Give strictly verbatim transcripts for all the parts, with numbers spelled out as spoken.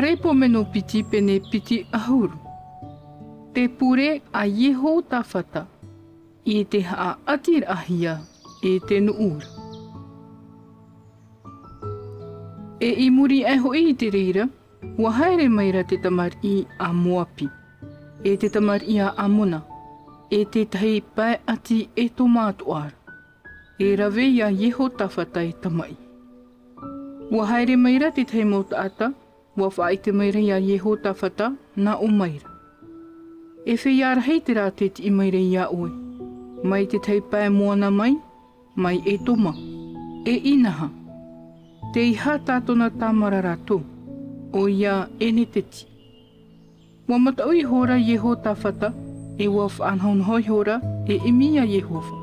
Repo meno piti pene piti ʻahuru. Te pure a Iehotafata i te haʻaʻatiraʻahia e te nuʻu ra. E i muri aʻe hoʻi i te reira, ʻua haere maira te tamariʻi a Moapi, e te tamariʻi a Amona, e te tahi pae ʻāti Etoma atoʻa ra, e rave ia Iehotafata e tamaʻi. ʻUa haere maira te tahi mau taʻata, ʻua faʻaʻite maira ia Iehotafata, nā ʻō maira: E feiā rahi terā tē tiʻi maira ia ʻoe, mai te tahi pae moana mai, mai Etoma, e inaha, tei hā tā tōna tāmara rātou, ʻoia e Neteti? ʻUa mataʻu ihora Iehotafata, e ʻua faʻanahonaho ihora e ʻimi ia Iehova.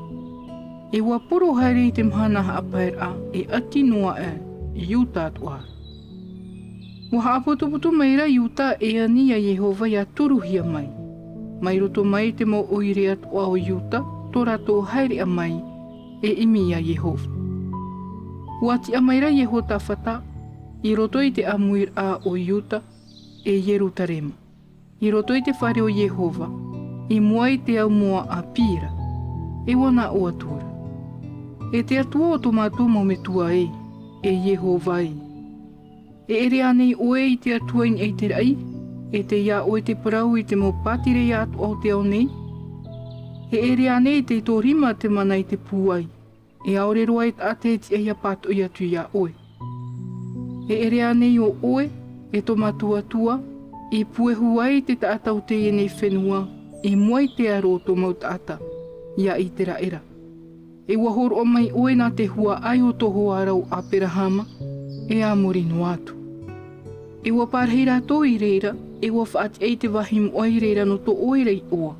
E ʻua poro haere i te mahana haʻapaeraʻa e ʻati noa aʻe Iuta atoʻa ra. ʻUa haʻaputuputu maira Iuta e ani ia Iehova ʻia turuhia mai, mai roto mai te mau ʻoire atoʻa o Iuta, tō rātou haereʻa mai e ʻimi ia Iehova. ʻUa tiʻa maira Iehotafata i roto i te ʻāmuiraʻa o Iuta, e Ierutarema, i roto i te fare o Iehova, i mua i te aumoa a Pira, e ʻua nā ʻō atu ra: E te Atua o tō mātou mau metua ē, e Iehova ē, e ʻere ānei ʻoe i te Atua i niʻa i te raʻi, e tei iā ʻoe te parau i te mau pātireia atoʻa o te ao nei? E ʻere ānei tei tō rima te mana i te pūai, e ʻaore roa e taʻata e tiʻa ʻia pātoʻi atu iā ʻoe? E ʻere ānei ʻo ʻoe, e tō mātou Atua, i puehu ai te taʻata o teie nei fenua i mua i te aro o tō mau taʻata, ia Iteraera? E ʻua hōroʻa mai ʻoe nā te huaʻai o tō hoa ra ʻo Aperahama, e a muri noa atu. E ʻua parahi rātou i reira, e ʻua faʻatiʻa i te vāhi moʻa i reira nō tō ʻoe ra iʻoa.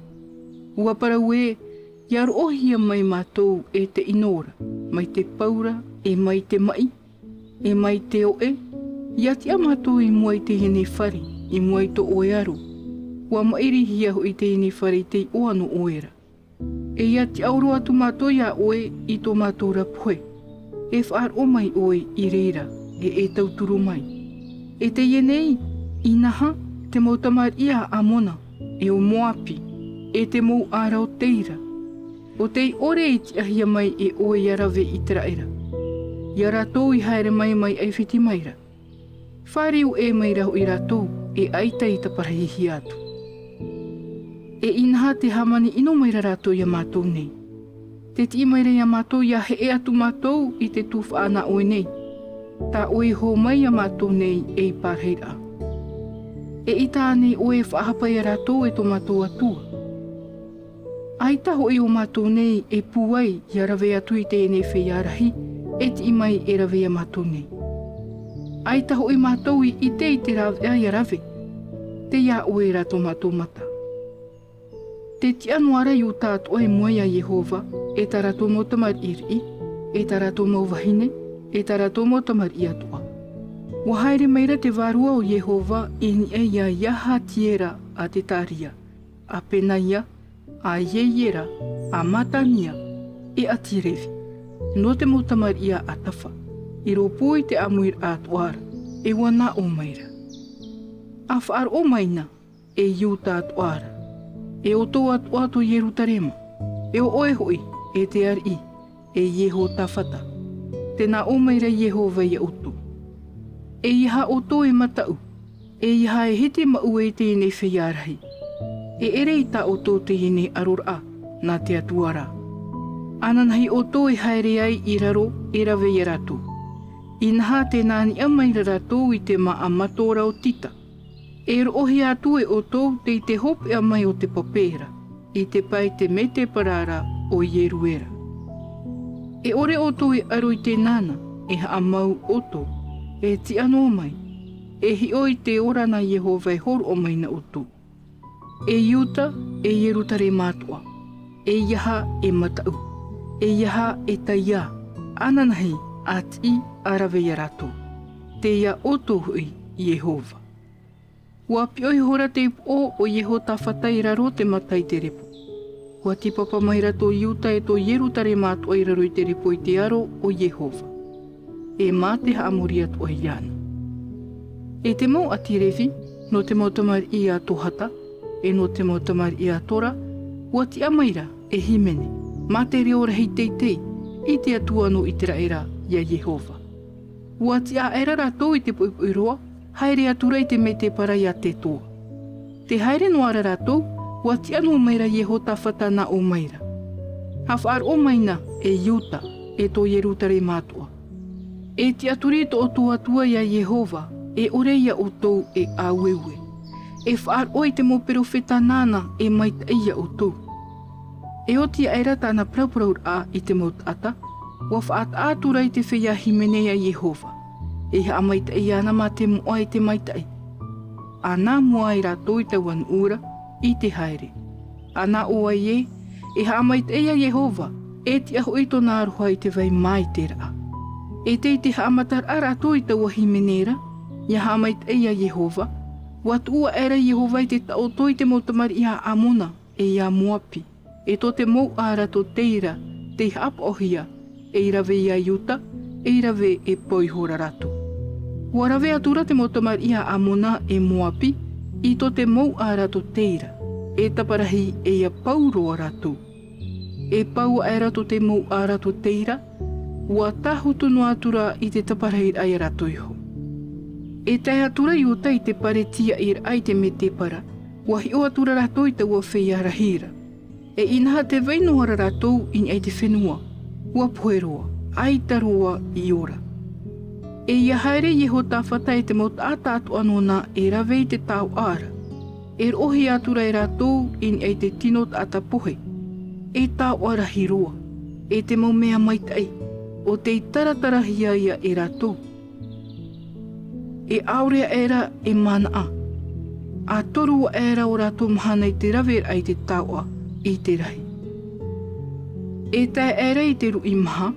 ʻUa parau ē, ʻia roʻohia mai mātou e te ʻino ra, mai te paura, e mai te maʻi, e mai te oʻe, ʻia tiʻa mātou i mua i teie nei fare, i mua i tō ʻoe aro. ʻUa maʻirihia hoʻi teie nei fare i te iʻoa nō ʻoe ra. E ʻia tiʻaoro atu mātou iā ʻoe i tō mātou ra pohe. E faʻaroʻo mai ʻoe i reira, e e tauturu mai. E teie nei, inaha, te mau tamariʻi a Amona, e ʻo Moapi, e te mau ara o Teira, ʻo tei ʻore i tiʻahia mai e ʻoe ʻia rave Iteraera, ia rātou i haere mai mai ʻAifiti maira. Fāriu ʻē maira hoʻi rātou, e ʻaita i taparahihia atu. E inaha tē hāmani ʻino maira rātou iā mātou nei. Tē tiʻi maira iā mātou ʻia heʻe atu mātou i te tuhaʻa nā ʻoe nei. Tā ʻoe i hō mai iā mātou nei ei pārahiraʻa. E ʻaita ānei ʻoe e faʻahapa iā rātou e tō mātou Atua? ʻAita hoʻi ʻo mātou nei e pūai ʻia rave atu i teie nei feiā rahi, e tiʻi mai e rave iā mātou nei. ʻAita hoʻi mātou i ʻite i te rāveʻa ʻia rave, tei iā ʻoe rā tō mātou mata. Tē tiʻa noa ra Iuta atoʻa i mua iā Iehova, e tā rātou mau tamariʻi riʻi, e tā rātou mau vahine, e tā rātou mau tamariʻi atoʻa. ʻUa haere maira te Vārua o Iehova i niʻa iā Iahatiera a Tetaria, a Penaia, a Ieiera, a Matania, e ʻāti Revi, nō te mau tamariʻi a Atafa, i rōpū i te ʻāmuiraʻa atoʻa ra, e ʻua nā ʻō maira: ʻA faʻaroʻo mai na, e Iuta atoʻa ra, e ʻoutou atoʻa tō Ierutarema, e ʻo ʻoe hoʻi, e te ariʻi, e Iehotafata, tē nā ʻō maira Iehova iā ʻoutou: E ʻeiaha ʻoutou e mataʻu, e ʻeiaha e hiti maʻu i teie nei feiā rahi. E ʻere i tā ʻoutou teie nei aroraʻa nā te Atua ra. Ananahi ʻoutou e haere ai i raro e rave iā rātou. Inaha tē nā niʻa maira rātou i te māʻa mato ra o Tita. E roʻohia atu e ʻoutou tei te hopeʻa mai o te pape ra, i te pae te Metepara ra o Ieruera. E ʻore ʻoutou e ʻaro i te nānā, e haʻamau ʻoutou, e tiʻa noa mai, e hiʻo i te ora nā Iehova e hōroʻa mai nā ʻoutou. E Iuta, e Ierutarema atoʻa, e ʻeiaha e mataʻu, e ʻeiaha e taiā, ananahi, ʻa tiʻi, ʻa rave iā rātou. Tei iā ʻoutou hoʻi Iehova. ʻUa piʻo ihora te ipu ʻō o Iehotafata i raro o te mata i te repo. ʻUa tīpapa maira tō Iuta e tō Ierutarema atoʻa i raro i te repo i te aro o Iehova, e mā te haʻamori atoʻa iāna. E te mau ʻāti Revi, nō te mau tamariʻi a Kohata, e nō te mau tamariʻi a Kora, ʻua tiʻa maira e hīmene, mā te reo rahi teitei, i te Atua nō Iteraera, ia Iehova. ʻUa tiʻa aʻera rātou i te poʻipoʻi roa, haere atura i te mētēpara ia Tetoa. Tē haere noa ra rātou, ʻua tiʻa noa maira Iehotafata nā ʻō maira: Haʻafaʻaroʻo mai na, e Iuda, e tō Ierutarema atoʻa. E tiʻaturi tō ʻoutou Atua ia Iehova, e ʻore ia ʻoutou e ʻāueue. E faʻaroʻo i te mau perofeta nāna e maitaʻi ia ʻoutou. E oti aʻera tāna parauparauraʻa i te mau taʻata, ʻua faʻataʻa atura i te feiā hīmene ia Iehova, ei haʻamaitaʻi iāna mā te moʻa i te maitaʻi. ʻA nā mua ai rātou i taua nuʻu ra, i te haere. ʻA nā ʻō ai ē, e haʻamaitaʻi ia Iehova, e tiʻa hoʻi tōna aroha i te vai maitaʻi ra. E tei te haʻamataraʻa rātou i taua hīmene ra, ʻia haʻamaitaʻi ia Iehova, ʻua tuʻu aʻera Iehova i te taʻoto i te mau tamariʻi a Amona, e ia Moapi, e tō te mouʻa ra tō Teira, tei haʻapaʻohia, ei rave ia Iuda, ei rave e pau ihora rātou. ʻUa rave atura te mau tamariʻi a Amona e Moapi, i tō te mouʻa ra tō Teira, e taparahi e ia pau roa rātou. E pau aʻera tō te mouʻa ra tō Teira, ʻua tāhutu noa atura i te taparahiraʻa ia rātou iho. E tae atura Iuda i te pare tīaʻiraʻa i te mētēpara, ʻua hiʻo atura rātou i taua feiā rahi ra. E inaha tē vai noa ra rātou i niʻa i te fenua, ʻua pohe roa, ʻaita roa i ora. E ʻia haere Iehotafata e te mau taʻata atoʻa nōna e rave i te taoʻa ra. E roʻohia atura e rātou i niʻa i te tino taʻata pohe, e taoʻa rahi roa, e te mau mea maitaʻi, ʻo tei taratarahia ia e rātou. E ʻaore aʻera e manaʻo. ʻA toru aʻera ō rātou mahana i te raveraʻa i te taoʻa i te rahi. E tae aʻera i te ruʻi maha,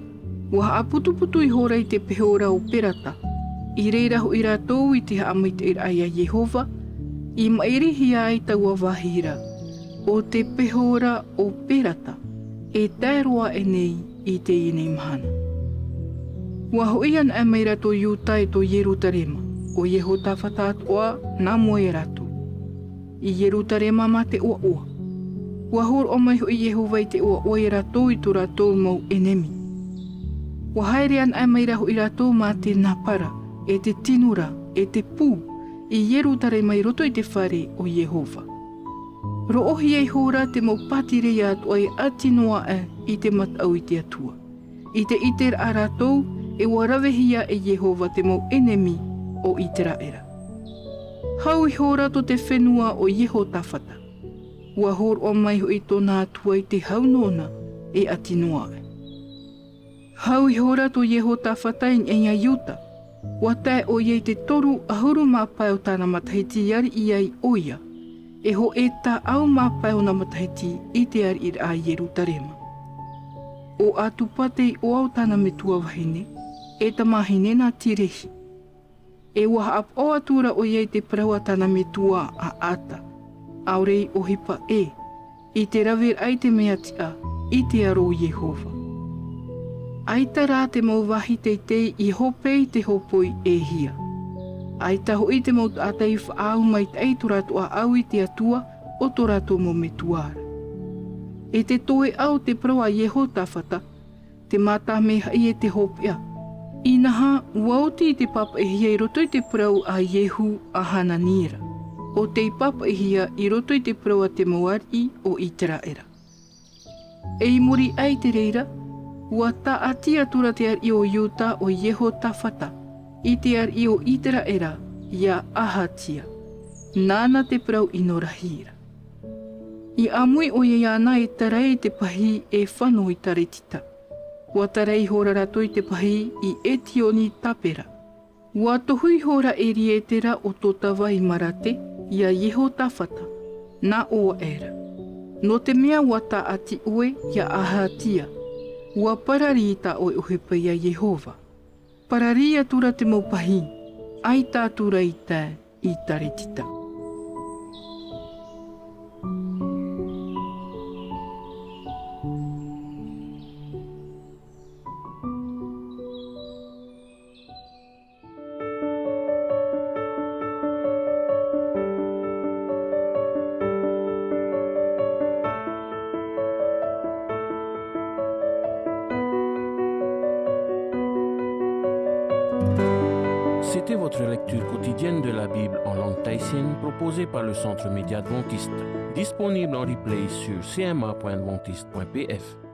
ʻua haʻaputuputu ihora i te peho ra ʻo Perata. I reira hoʻi rātou i te haʻamaitaʻiraʻa ia Iehova, i maʻirihia ai taua vāhi ra, ʻo te peho ra ʻo Perata, e tae roa aʻe nei i teie nei mahana. ʻUa hoʻi anaʻe maira tō Iuda e tō Ierutarema, ʻo Iehotafata atoʻa nā mua ia rātou, i Ierutarema mā te ʻoaʻoa. ʻUa hōroʻa mai hoʻi Iehova i te ʻoaʻoa ia rātou i tō rātou mau ʻenemi. ʻUa haere anaʻe maira hoʻi rātou mā te nāpara, e te tino ra, e te pū, i Ierutarema i roto i te fare o Iehova. Roʻohia ihora te mau pātireia atoʻa e ʻati noa aʻe i te mataʻu i te Atua. I te ʻiteraʻa rātou, e ʻua ravehia e Iehova te mau ʻenemi o Iteraera. Hau ihora tō te fenua ʻo Iehotafata. ʻUa hōroʻa mai hoʻi tōna Atua i te hau nōna e ʻati noa aʻe. Hau ihora tō Iehotafata i niʻa ia Iuda. ʻUa tae ʻoia i te toru ʻahuru mā pae o tāna matahiti i ariʻi ai ʻoia, e hōʻē taʻau mā pae ōna matahiti i te ariʻiraʻa i Ierutarema. ʻO Atupa te iʻoa o tāna metua vahine, e tamāhine nā Tirehi. E ʻua haʻapaʻo atura ʻoia i te parau a tāna metua a Ata, ʻaore i ʻohipa ʻē, i te raveraʻa i te mea tiʻa, i te aro o Iehova. ʻAita rā te mau vāhi teitei i hope i te hōpoi e hia. ʻAita hoʻi te mau taʻata i faʻaau maitaʻi i tō rātou ʻāʻau i te Atua o tō rātou mau metua ra. E te toeʻa o te parau a Iehotafata, te mātāmehaʻi e te hopeʻa. Inaha, ʻua oti i te pāpaʻihia i roto i te parau a Iehu a Hanani ra, ʻo tei pāpaʻihia i roto i te parau a te mau ariʻi o Iteraera. E i muri aʻe i te reira, ʻua tāʻati atura te ariʻi o Iuda ʻo Iehotafata i te ariʻi o Iteraera ia Ahatia. Nāna te parau ʻino rahi ra. I ʻāmui ʻoia iāna e tarai i te pahī e fano i Taretita. ʻUa tarai ihora rātou i te pahī i Etioni-Tapera. ʻUa tohu ihora e Erietera ʻo Totava i Marate ia Iehotafata, nā ʻō aʻera: Nō te mea ʻua tāʻati ʻoe ia Ahatia, ʻua parari i tā ʻoe ʻohipa ia Iehova. Parari atura te mau pahī, ʻaita atura i tae i Taretita. C'était votre lecture quotidienne de la Bible en langue tahitienne proposée par le Centre Média Adventiste, disponible en replay sur C M A point adventiste point P F.